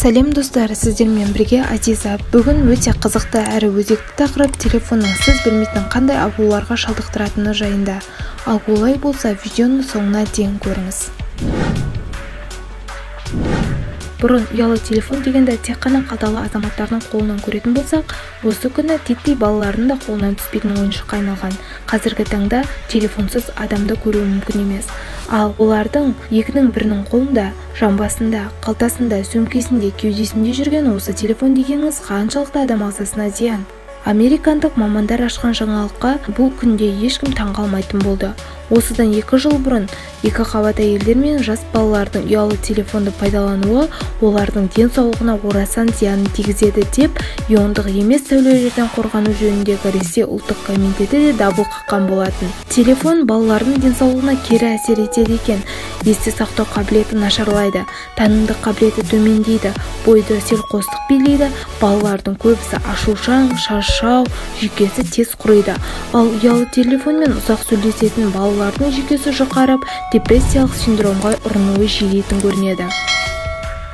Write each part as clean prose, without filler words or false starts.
Сәлем достар, сіздермен бірге Азиза. Бүгін өте қызықты әрі өзекті тақырып телефонның сіз білмейтін қандай ауруларға шалдықтыратыны жайында. Ал олай болса, видеоны соңына дейін көріңіз. Бұрын ұялы телефон дегенді тек қана қалталы азаматтардың қолынан көретін болсақ, осы күні титтей балалардың да қолынан түспейтін ойыншыққа айналған. Қазіргі таңда телефонсыз адамды көру мүмкін емес. Ал олардың екінің бірінің қолында, жамбасында, қалтасында, сөмкесінде, кеудесінде жүрген осы телефон дегеніңіз қаншалықты адам ағзасына зиян. Американдық мамандар ашқан жаңалыққа бұл күнде ешкім таңғалмайтын болды. Осыдан 2 жыл бұрын екі қабат әйелдер мен жас балалардың ұялы телефонды пайдалануы олардың денсаулығына орасан зиянын тигізеді деп иондық емес сәулелерден қорғану жөніндегі Ресей ұлттық комитеті де дабыл қаққан болатын. Телефон балалардың денсаулығына кері әсер етеді екен. Есте сақтау қабілеті нашарлайды, танымдық қабілеті төмендейді, бойды селқостық билейді, балалардың көбісі ашушаң, шаршау, жүйкесі тез құриды. Ал ұялы телефонмен ұзақ сөйлесетін балалардың жүйкесі жұқарып, депрессиялық синдромға ұрынуы жиілейтін көрінеді.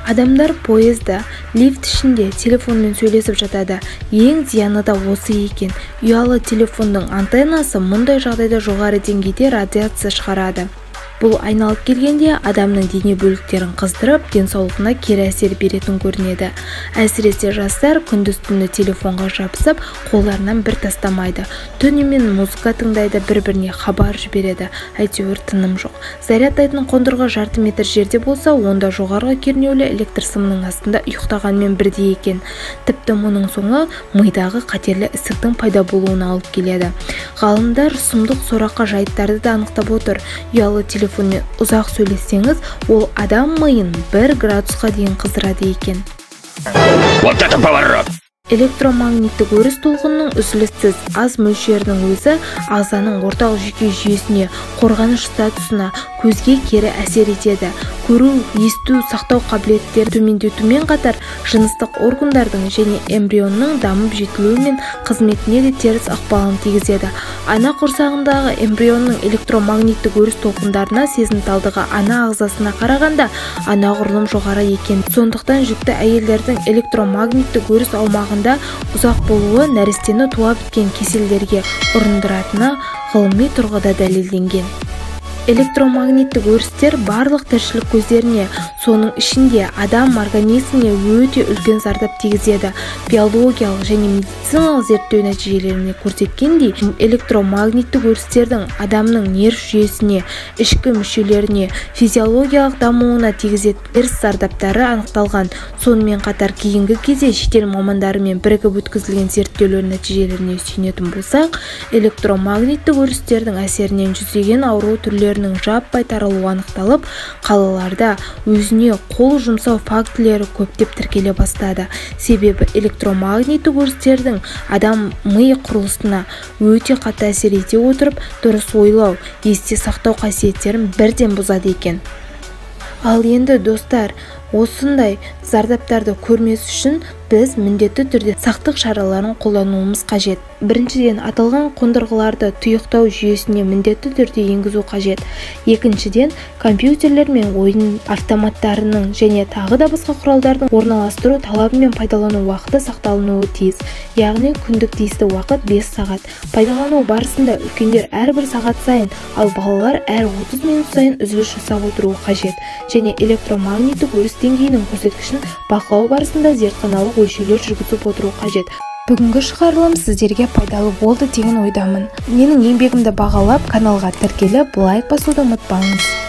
Адамдар поезда, лифт ішінде телефонмен сөйлесіп жатады. Ең зияны да осы екен. Ұялы телефонның антеннасы мұндай жағдайда жоғары деңгейде радиация шығарады. Бұл айналып келгенде адамның дене бөліктерін қыздырып, денсаулығына кері әсер беретін көрінеді. Әсіресе жастар күндіз-түні телефонға жабысып, қолдарынан бір тастамайды. Түнімен музыка тыңдайды, бір-біріне хабар жібереді. Әйтеуір тыным жоқ. Зарядтайтын қондырғы жарты метр жерде болса, онда жоғарғы кернеулі электр сымының астында ұйықтағанмен бірдей екен. Тіпті мұның соңы мидағы қатерлі ісіктің пайда болуына алып келеді. Ғалымдар сұмдық сорақы жайттарды да анықтап отыр. Ұялы телефонмен ұзақ сөйлессеңіз, ол адам миын 1 градусқа дейін қыздырады екен. Вот это поворот! Электромагниттік өріс толқынының үзіліссіз аз мөлшерінің өзі ағзаның орталық жүйке жүйесіне, қорғаныш статусына, көзге кері әсер етеді. Көру, есту, сақтау қабілеттерін төмендетумен қатар жыныстық органдардың және эмбрионның дамып жетілуі мен қызметіне де теріс ықпалын тигізеді. Ана құрсағындағы эмбрионның электромагниттік өріс толқындарына сезімталдығы ана ағзасына қарағанда анағұрлым жоғары екен. Сондықтан жүкті әйелдердің электромагниттік өріс аумағында ұзақ болуы нәрестені туа біткен кеселдерге ұрындыратыны ғылыми тұрғыда дәлелденген. Электромагниттік өрістер барлық тіршілік көздеріне, соның ішінде адам организміне өте үлкен зардап тигізеді. Биологиялық және медициналық зерттеу нәтижелеріне көрсеткендей, электромагниттік өрістердің адамның нерв жүйесіне, ішкі мүшелеріне, физиологиялық дамуына тигізетін теріс зардаптары анықталған. Сонымен қатар кейінгі кезде шетел мамандарымен бірігіп өткізілген зерттеулер нәтижелеріне сүйенетін болсақ, электромагниттік өрістердің әсерінен жүздеген ауру түрлерінің жаппай таралуы анықталып, қалаларда өзіне қол жұмсау фактілері көптеп тіркеле бастады. Себебі электромагниттік өрістердің адам ми құрылысына өте қатты әсер ете отырып, дұрыс ойлау, есте сақтау қасиеттерін бірден бұзады екен. Ал енді достар, осындай зардаптарды көрмес үшін біз міндетті түрде сақтық шараларын қолдануымыз қажет. Біріншіден, аталған қондырғыларды тұйықтау жүйесіне міндетті түрде енгізу қажет. Екіншіден, компьютерлер мен ойын автоматтарының және тағы да басқа құралдардың орналастыру талабы мен пайдалану уақыты сақталынуы тиіс. Яғни күндік тиісті уақыт 5 сағат. Пайдалану барысында үлкендер әрбір сағат сайын, ал балалар әр 30 минут сайын үзіліс жасап отыруы қажет. Және электромагниттік өріс деңгейінің көрсеткішін бақылау барысында зертханалық өлшеулер жүргізіп отыру қажет. Бүгінгі шығарылым сіздерге пайдалы болды деген ойдамын. Менің еңбегімді бағалап, каналға тіркеліп, лайк басуды ұмытпаңыз.